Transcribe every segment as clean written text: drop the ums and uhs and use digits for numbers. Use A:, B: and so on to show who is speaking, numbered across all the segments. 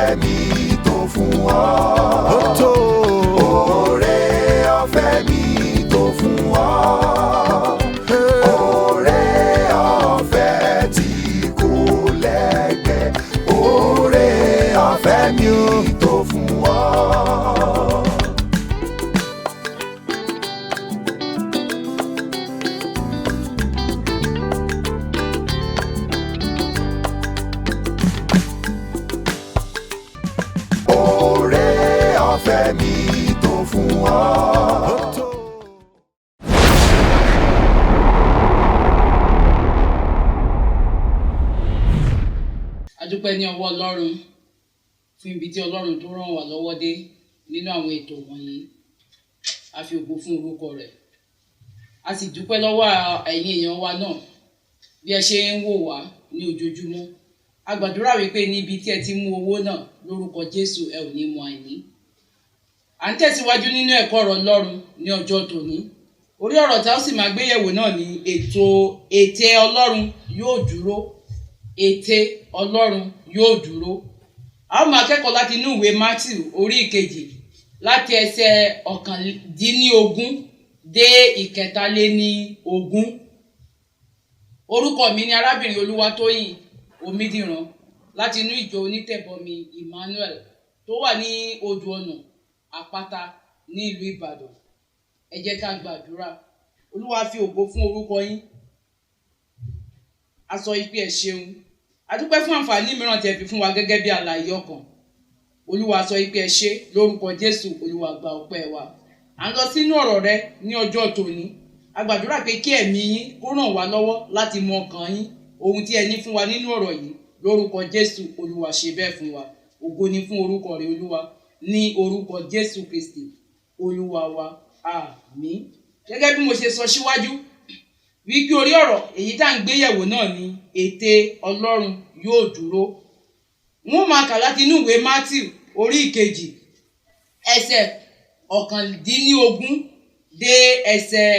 A: Ọ̀fẹ́ mi tó fún ọ.
B: Ó tó.
A: Oore ọ̀fẹ́ mi tó fún ọ. Oore ọ̀fẹ́ tí kò lẹ́gbẹ́. Oore ọ̀fẹ́ mi tó fún ọ. Oore ọ̀fẹ́ mi tó fún ọ.
B: Ó tó.
C: A dúpẹ́ ní ọwọ́ Ọlọ́run fún ibi tí Ọlọ́run tó ràn wá lọ́wọ́ dé nínú àwọn ètò wọ̀nyí. A fi ògo fún orúkọ rẹ̀. A sì dúpẹ́ lọ́wọ́ ẹ̀yin èèyàn wa náà bí ẹ ṣe ń wò wá ní ojoojúmọ́. A gbàdúrà wípé níbi tí ẹ ti mú owó náà lórúkọ Jésù, ẹ ò ní mọ àìní. À ń tẹ̀síwájú nínú ẹ̀kọ́ ọ̀rọ̀ Ọlọ́run ní ọjọ́ tòní. Orí ọ̀rọ̀ tá a ó sì máa gbéyẹ̀wò náà ní ètò ète Ọlọ́run yóò dúró. Ète Ọlọ́run yóò dúró. A ó máa kẹ́kọ̀ọ́ láti inú ìwé Matthew orí ìkejì, láti ẹsẹ̀ 19 dé 23. Orúkọ mi ni arábìnrin Olúwatóyìn Omídìran láti inú ìjọ onítẹ̀bọmi Emmanuel tó wà ní odò ọ̀nà àpáta ní ìlú Ìbàdàn. Ẹ jẹ́ ká gbàdúrà. Olúwa, fi ògo fún orúkọ yín. A sọ pé ẹ ṣeun. A dúpẹ́ fún àǹfààní mìíràn tí ẹ fi fún wa gẹ́gẹ́ bí alààyè ọkàn. Olúwa, sọ pé ẹ ṣé lórúkọ Jésù. Olúwa, gba ọpẹ́ wa. À ń lọ sínú ọ̀rọ̀ rẹ ní ọjọ́ tòní. A gbàdúrà pé kí ẹ̀mí yín kó ràn wá lọ́wọ́ láti mọ ọkàn yín, ohun tí ẹ ní fún wa nínú ọ̀rọ̀ yìí lórúkọ Jésù. Olúwa, ṣe bẹ́ẹ̀ fún wa. Ògo ni fún orúkọ rẹ, Olúwa, ní orúkọ Jésù Kristi Olúwa wa, àmín. Gẹ́gẹ́ bí mo ṣe sọ síwájú wípé orí ọ̀rọ̀ èyí tá à ń gbéyẹ̀wò náà ni ète Ọlọ́run yóò dúró. Wọ́n máa kà láti inú ìwé Matthew orí ìkejì, ẹsẹ̀ 19 dé ẹsẹ̀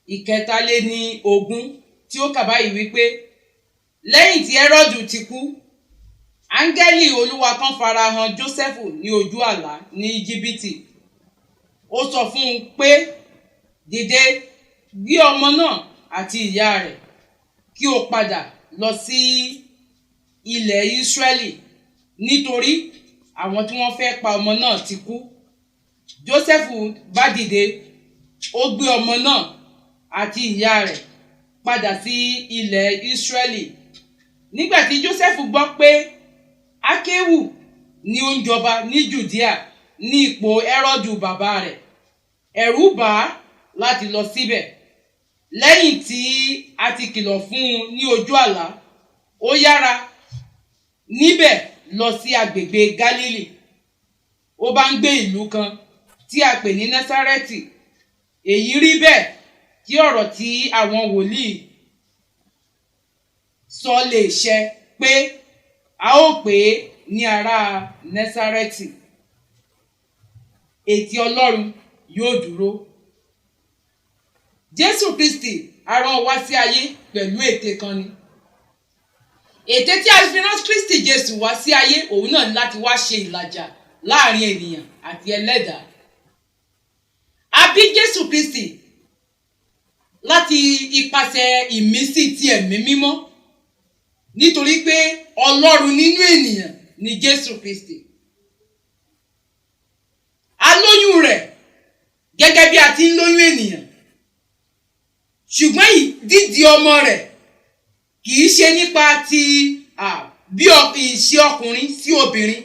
C: 23, tí ó kà báyìí wípé, lẹ́yìn tí Hẹ́rọ́dù ti kú, áńgẹ́lì Olúwa kan farahàn Jósẹ́fù ní ojú àlá ní Íjíbítì. Ó sọ fún un pé, dìde, gbé ọmọ náà àti ìyá rẹ̀, kí o padà lọ sí ilẹ̀ Ísírẹ́lì, nítorí àwọn tí wọ́n fẹ́ pa ọmọ náà ti kú. Jósẹ́fù bá dìde, ó gbé ọmọ náà àti ìyá rẹ̀ padà sí ilẹ̀ Ísírẹ́lì. Nígbà tí Jósẹ́fù gbọ́ pé Ákéwù ni ó ń jọba ní Jùdíà ní ipò Hẹ́rọ́dù bàbá rẹ̀, ẹ̀rù bà á láti lọ síbẹ̀. Lẹ́yìn tí a ti kìlọ̀ fún un ní ojú àlá, ó yára níbẹ̀ lọ sí agbègbè Gálílì. Ó bá ń gbé ìlú kan tí a pè ní Násárẹ́tì. Èyí rí bẹ́ẹ̀ kí ọ̀rọ̀ tí àwọn wòlíì sọ lè ṣẹ pé, a ó pè é ní ará Násárẹ́tì. Ète Ọlọ́run yóò dúró. Jésù Kristi a rán wá sí ayé pẹ̀lú ète kan ni. Ète tí a fi rán Kristi Jésù wá sí ayé, òun náà ní láti wá ṣe ìlàjà láàrin ènìyàn àti ẹlẹ́dàá. A bí Jésù Kristi láti ipasẹ̀ ìmísí ti Ẹ̀mí Mímọ́, nítorí pé Ọlọ́run nínú ènìyàn ni Jésù Kristi. A lóyún rẹ̀ gẹ́gẹ́ bí a ti ń lóyún ènìyàn, ṣùgbọ́n dídi ọmọ rẹ̀ kì í ṣe nípa ti bí ìṣe ọkùnrin sí obìnrin.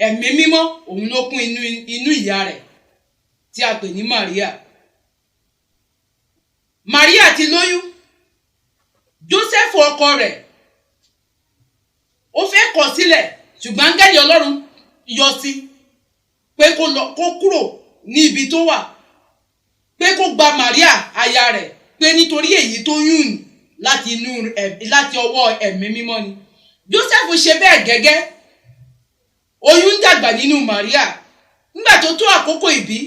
C: Ẹ̀mí Mímọ́ òun ló kún inú ìyá rẹ̀ tí a pè ní Maria. Maria ti lóyún. Joseph ọkọ rẹ̀, ó fẹ́ kọ̀ sílẹ̀, ṣùgbọ́n áńgẹ́lì Ọlọ́run yọ sí pé kó lọ, kó kúrò ní ibi tó wà, pé kó gba Maria aya rẹ̀, pé nítorí èyí tó yún láti inú láti ọwọ́ Ẹ̀mí Mímọ́ ni. Joseph ṣe bẹ́ẹ̀ gẹ́gẹ́. Oyún ń dàgbà nínú Maria. Nígbà tó tó àkókò ìbí,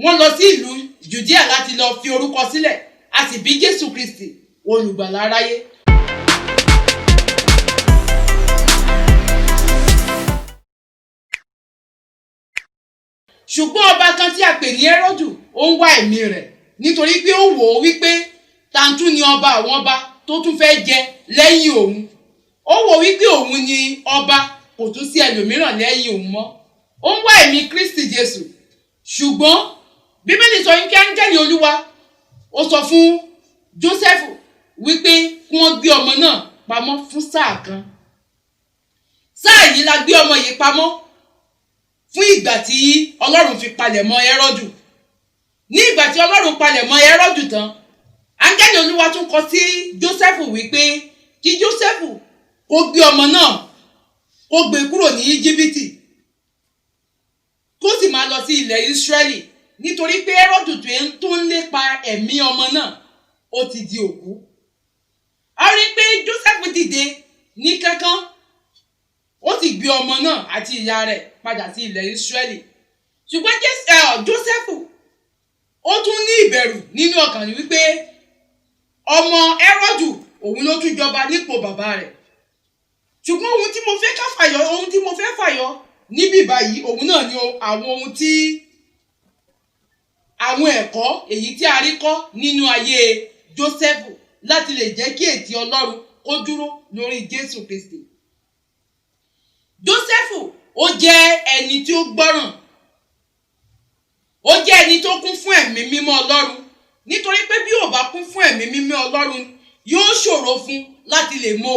C: wọ́n lọ sí ìlú Judea láti lọ fi orúkọ sílẹ̀. A sì bí Jésù Kristi, olùgbàlà aráyé. Ṣùgbọ́n ọba kan tí a pè ní Hẹ́rọ́dù, ó ń wá ẹ̀mí rẹ̀, nítorí pé ó wò ó wípé tàǹtù ni ọba àwọn ọba tó tún fẹ́ jẹ lẹ́yìn òun. Ó wò wípé òun ni ọba, kò tún sí ẹlòmíràn lẹ́yìn òun mọ́. Ó ń wá ẹ̀mí Kristi Jésù. Ṣùgbọ́n Bíbélì sọ wípé áńgẹ́lì Olúwa ó sọ fún Jósẹ́fù wípé kí wọ́n gbé ọmọ náà pamọ́ fún sáà kan. Sáà yìí la gbé ọmọ yìí pamọ́ fún ìgbà tí Ọlọ́run fi palẹ̀ mọ́ Hẹ́rọ́dù. Ní ìgbà tí Ọlọ́run palẹ̀ mọ́ Hẹ́rọ́dù tán, áńgẹ́lì Olúwa tún kọ sí Jósẹ́fù wípé kí Jósẹ́fù kó gbé ọmọ náà, kó gbé kúrò ní Íjíbítì, kó sì máa lọ sí ilẹ̀ Ísírẹ́lì, nítorí pé Hẹ́rọ́dù tó ń lépa ẹ̀mí ọmọ náà, ó ti di òkú. A rí i pé Jósẹ́fù dìde ní kánkán, ó sì gbé ọmọ náà àti ìyá rẹ̀ padà sí ilẹ̀ Ísírẹ́lì. Ṣùgbọ́n Jósẹ́fù ó tún ní ìbẹ̀rù nínú ọkàn wípé ọmọ Hẹ́rọ́dù òun ló tún jọba nípò bàbá rẹ̀. Ṣùgbọ́n ohun tí mo fẹ́ ká fàyọ, ohun tí mo fẹ́ fàyọ níbí báyìí, òun náà ni àwọn ohun tí àwọn ẹ̀kọ́ èyí tí a rí kọ́ nínú ayé Jósẹ́fù láti lè jẹ́ kí ètí Ọlọ́run kó dúró lórí Jésù Kristi. Jósẹ́fù ó jẹ́ ẹni tí ó gbọ́ràn, ó jẹ́ ẹni tó kún fún ẹ̀mí mímọ́ Ọlọ́run, nítorí pé bí ò bá kún fún ẹ̀mí mímọ́ Ọlọ́run, yóò ṣòro fún láti lè mọ,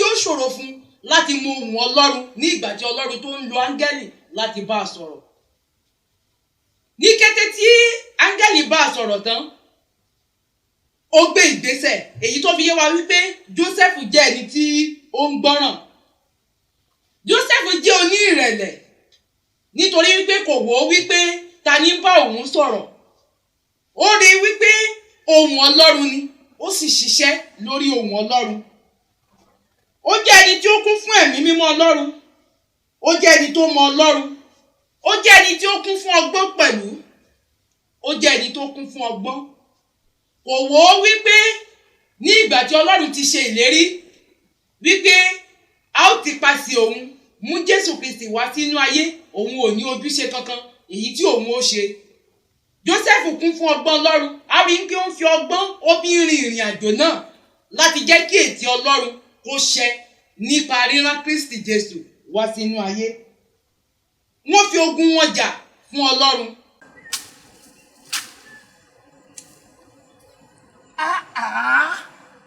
C: yóò ṣòro fún láti mọ ohùn Ọlọ́run ní ìgbà tí Ọlọ́run tó ń lo áńgẹ́lì láti bá a sọ̀rọ̀. Ní kété tí áńgẹ́lì bá a sọ̀rọ̀ tán, ó gbé ìgbésẹ̀, èyí tó fi yé wa wípé Jósẹ́fù jẹ́ ẹni tí ó ń gbọ́ràn. Jósẹ́fù jẹ́ oní ìrẹ̀lẹ̀, nítorí wípé kò wò ó wípé ta ni ń bá òun sọ̀rọ̀. Ó rí wípé ohùn Ọlọ́run ni, ó sì ṣiṣẹ́ lórí ohùn Ọlọ́run. Ó jẹ́ ẹni tí ó kún fún ẹ̀mí mímọ́ Ọlọ́run, ó jẹ́ ẹni tó mọ Ọlọ́run, ó jẹ́ ẹni tí ó kún fún ọgbọ́n pẹ̀lú, ó jẹ́ ẹni tó kún fún ọgbọ́n. Kò wò ó wípé ní ìgbà tí Ọlọ́run ti ṣe ìlérí wípé a ó ti pasẹ̀ òun mú Jésù Kristi wá sínú ayé, òun ò ní ojúṣe kankan èyí tí òun ó ṣe. Jósẹ́fù kún fún ọgbọ́n Ọlọ́run. A rí pé ó ń fi ọgbọ́n, ó fi ń rin ìrìn àjò náà láti jẹ́ kí ètí Ọlọ́run kó ṣẹ nípa rírán Kristi Jésù wá sínú ayé. Wọ́n fi ogun wọn jà fún Ọlọ́run.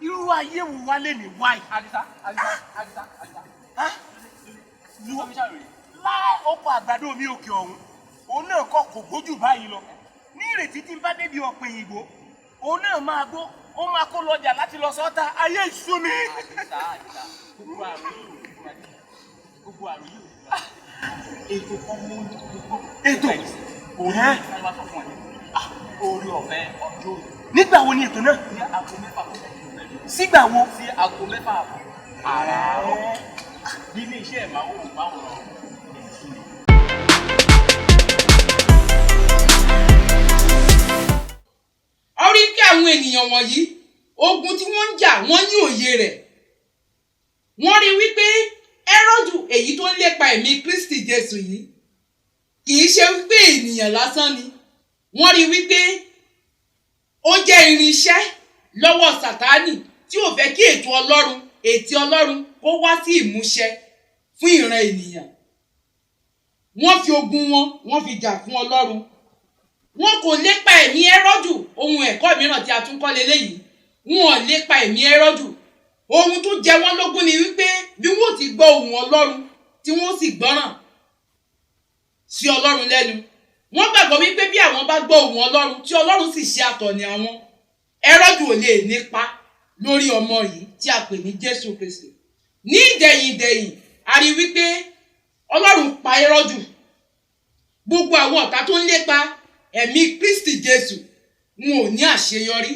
B: Irú ayé wo wá lè ní wáyé?
D: Àdìsá, Àdìsá, Àdìsá, Àdìsá.
B: Láì ọkọ̀ àgbàdo mi òkè ọ̀hún, òun náà kọ́ kò gbójú báyìí lọ. Ní ìrètí tí ń bá débi ọ̀pẹ̀ òyìnbó, òun náà máa gbó, ó máa kó lọ́jà láti lọ sọ́ta. Ayé ìṣú mi.
D: Àdìsá, Àdìsá, gbogbo àrùn yìí ò ní fún adé. Gbogbo àrùn yìí ò ní fún adé. Ètò kan mú gbogbo.
B: Ètò?
D: Òun ní sáré wá sọ fún ẹ. Orí ọ̀fẹ́ ọjọ́ òní.
B: Nígbà wo ni ètò náà?
D: Ní aago 6 kọjá ìṣẹ́jú mẹ́rin.
B: Sígbà wo?
D: Sí aago 6 àbọ̀. Àràárọ̀. Nílé iṣẹ́ ìmáwòrán.
C: A rí pé àwọn ènìyàn wọ̀nyí, ogun tí wọ́n ń jà, wọ́n ní òye rẹ̀. Wọ́n rí wípé Hẹ́rọ́dù èyí tó ń lépa ẹ̀mí Kristi Jésù yìí kì í ṣe wípé ènìyàn lásán ni. Wọ́n rí wípé ó jẹ́ irinṣẹ́ lọ́wọ́ Sátánì tí ò fẹ́ kí ètò Ọlọ́run, ètí Ọlọ́run kó wá sí ìmúṣẹ fún ìran ènìyàn. Wọ́n fi ogun wọn, wọ́n fi jà fún Ọlọ́run. Wọn kò lépa ẹ̀mí Hẹ́rọ́dù. Ohun ẹ̀kọ́ mìíràn tí a tún kọ́ leléyìí, wọn ò lépa ẹ̀mí Hẹ́rọ́dù. Ohun tó jẹ wọ́n lógún ni wípé bí wọ́n ti gbọ́ ohùn Ọlọ́run tí wọ́n sì gbọ́ràn sí Ọlọ́run lẹ́nu. Wọ́n gbàgbọ́ wípé bí àwọn bá gbọ́ ohùn Ọlọ́run tí Ọlọ́run sì ṣe àtọ̀nì àwọn, Hẹ́rọ́dù ò lè nípa lórí ọmọ yìí tí a pè ní Jésù Kristi. Ní ìdẹ̀yìn ìdẹ̀yìn, a rí wípé Ọlọ́run pa Hẹ́rọ́dù. Gbogbo àwọn ọ̀tá tó ń lépa ẹ̀mí Kristi Jésù wọn ò ní àṣeyọrí.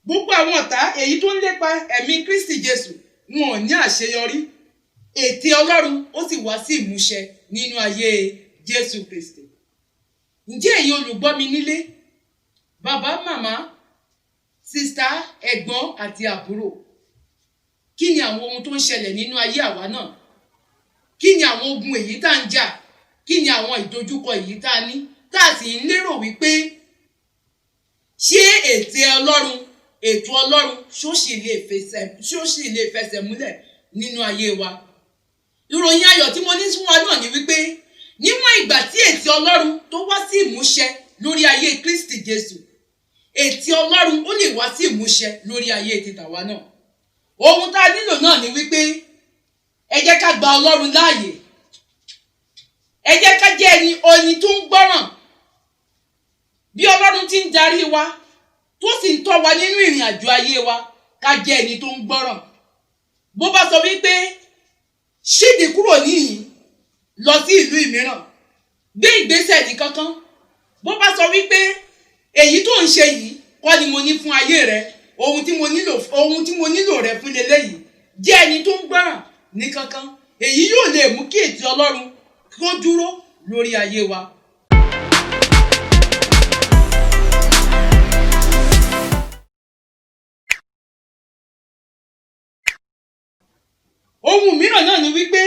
C: Gbogbo àwọn ọ̀tá èyí tó ń lépa ẹ̀mí Kristi Jésù wọn ò ní àṣeyọrí. Ète Ọlọ́run ó sì wá sí ìmúṣẹ nínú ayé Jésù Kristi. Ǹjẹ́ ẹ̀yin olùgbọ́ mi nílé, bàbá, màmá, sista, ẹ̀gbọ́n àti àbúrò, kí ni àwọn ohun tó ń ṣẹlẹ̀ nínú ayé àwa náà? Kí ni àwọn ogun èyí tá ń jà Kí ni àwọn ìdojúkọ èyí tá a ní tá a sì ń lérò wípé ṣé ète Ọlọ́run, ètò Ọlọ́run ṣó sì lè fẹsẹ̀ múlẹ̀ nínú ayé wa? Ìròyìn ayọ̀ tí mo ní fún wa náà ni wípé níwọ̀n ìgbà tí ète Ọlọ́run tó wá sí ìmúṣẹ lórí ayé Kristi Jésù, ète Ọlọ́run ó lè wá sí ìmúṣẹ lórí ayé tàwa náà. Ohun tá a nílò náà ni wípé ẹ jẹ́ ká gba Ọlọ́run láàyè, ẹ jẹ́ ká jẹ́ ẹni tó ń gbọ́ràn bí Ọlọ́run ti ń darí wa tó sì ń tọ́ wa nínú ìrìn àjò ayé wa, ká jẹ́ ẹni tó ń gbọ́ràn. Bó bá sọ wípé ṣíde kúrò níhìn lọ sí ìlú mìíràn, gbé ìgbésẹ̀ ní kankan. Bó bá sọ wípé èyí tó ń ṣe yìí kọ́ ni mo ní fún ayé rẹ, ohun tí mo nílò rẹ fún leléyìí, jẹ́ ẹni tó ń gbọ́ràn ní kankan. Èyí yóò lè mú kí ètò Ọlọ́run kó dúró lórí ayé wa. Ohun mìíràn náà ni wípé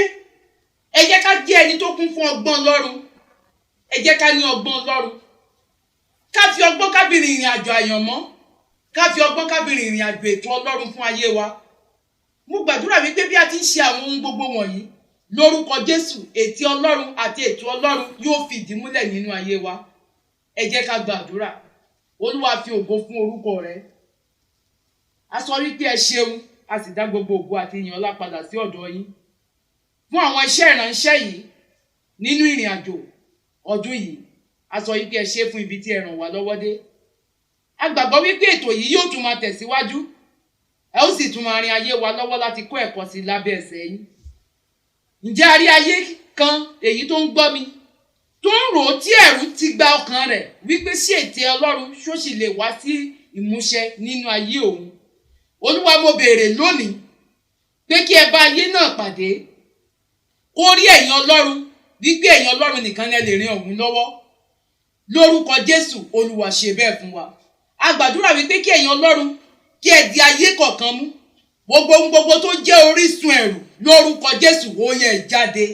C: ẹ jẹ́ ká jẹ́ ẹni tó kún fún ọgbọ́n Ọlọ́run. Ẹ jẹ́ ká ní ọgbọ́n Ọlọ́run, ká fi ọgbọ́n ká fi rìnrìn àjò àyànmọ́, ká fi ọgbọ́n ká fi rìnrìn àjò ètò Ọlọ́run fún ayé wa. Mo gbàdúrà wípé bí a ti ń ṣe àwọn ohun gbogbo wọ̀nyí lórúkọ Jésù, ètò Ọlọ́run àti ètò Ọlọ́run yóò fi ìdí múlẹ̀ nínú ayé wa. Ẹ jẹ́ ká gbàdúrà. Olúwa, fi ògo fún orúkọ rẹ. A sọ wípé ẹ ṣeun, a sì dá gbogbo ògo àti ìyìn ọlá padà sí ọ̀dọ̀ yín fún àwọn iṣẹ́ ìránṣẹ́ yìí nínú ìrìn àjò ọdún yìí. A sọ wípé ẹ ṣé fún ibi tí ẹ ràn wá lọ́wọ́ dé. A gbàgbọ́ wípé ètò yìí yóò tún máa tẹ̀síwájú, ẹ ó sì tún máa rin ayé wa lọ́wọ́ láti kó ẹ̀kọ́ sí lábẹ́ ẹsẹ̀ yín. Ǹjẹ́ a rí ayé kan èyí tó ń gbọ́ mi tó ń rò ó tí ẹ̀rù ti gba ọkàn rẹ̀ wípé ṣé ète Ọlọ́run ṣó sì lè wá sí ìmúṣẹ nínú ayé òun? Olúwa, mo béèrè lónìí pé kí ẹ bá ayé náà pàdé, kó rí ẹ̀yin Ọlọ́run wípé ẹ̀yin Ọlọ́run nìkan lẹ lè rin òun lọ́wọ́. Lórúkọ Jésù, Olúwa ṣe bẹ́ẹ̀ fún wa. A gbàdúrà wípé kí ẹ̀yin Ọlọ́run kí ẹ di ayé kọ̀ọ̀kan mú. Gbogbo ohun gbogbo tó jẹ́ orísun ẹ̀rù lórúkọ Jésù ó yẹ jáde.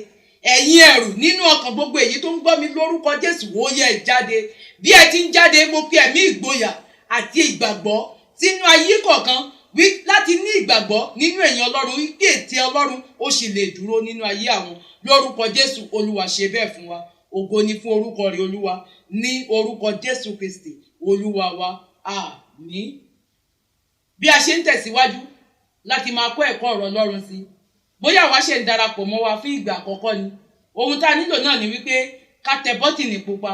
C: Ẹ̀yin ẹ̀rù nínú ọkàn gbogbo èyí tó ń gbọ́ mi lórúkọ Jésù ó yẹ jáde. Bí ẹ ti ń jáde, mo pe ẹ̀mí ìgboyà àti ìgbàgbọ́ sínú ayé kọ̀ọ̀kan láti ní ìgbàgbọ́ nínú ẹ̀yin Ọlọ́run wípé ète Ọlọ́run ó sì lè dúró nínú ayé àwọn. Lórúkọ Jésù, Olúwa ṣe bẹ́ẹ̀ fún wa. Ògo ni fún orúkọ rẹ̀ Olúwa, ní orúkọ Jésù Kristi Olúwa wa. Àmín. Bí a ṣe ń tẹ̀síwájú láti máa kọ́ ẹ̀kọ́ ọ̀rọ̀ Ọlọ́run sí, bóyá àwa ṣe ń darapọ̀ mọ́ wa fún ìgbà àkọ́kọ́ ni, ohun tá a nílò náà ni wípé ká tẹ bọ́tìnì pupa.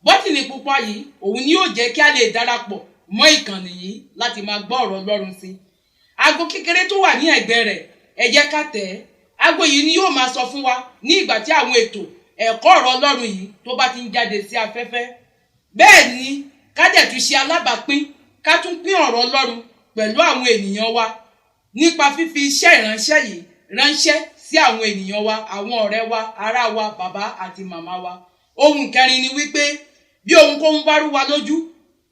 C: Bọ́tìnì pupa yìí òun ni yóò jẹ́ kí a lè darapọ̀ mọ́ ìkànnì yìí láti máa gbọ́ ọ̀rọ̀ Ọlọ́run sí. Aago kékeré tó wà ní ẹ̀gbẹ́ rẹ̀, ẹ jẹ́ ká tẹ̀ ẹ́. Aago yìí ni yóò máa sọ fún wa ní ìgbà tí àwọn ètò ẹ̀kọ́ ọ̀rọ̀ Ọlọ́run yìí tó bá ti ń jáde sí afẹ́fẹ́. Bẹ́ẹ̀ ni ká dẹ̀ tún ṣe alábàápín, ká tún pín ọ̀rọ̀ Ọlọ́run pẹ̀lú àwọn ènìyàn wa nípa fífi iṣẹ́ ìránṣẹ́ yìí ránṣẹ́ sí àwọn ènìyàn wa, àwọn ọ̀rẹ́ wa, ará wa, bàbá àti màmá wa. Ohun kẹrin ni wípé bí ohunkóhun bá rú wa lójú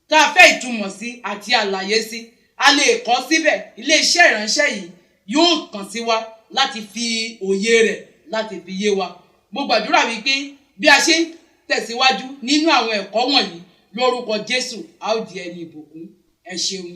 C: tá a fẹ́ ìtumọ̀ sí àti àlàyé sí, a lè kọ síbẹ̀. Ilé-iṣẹ́ ìránṣẹ́ yìí yóò kàn sí wa láti fi òye rẹ̀ láti fi yé wa. Mo gbàdúrà wípé bí a ṣe ń tẹ̀síwájú nínú àwọn ẹ̀kọ́ wọ̀nyí lórúkọ Jésù, a ó di ẹni ìbùkún. Ẹ ṣeun.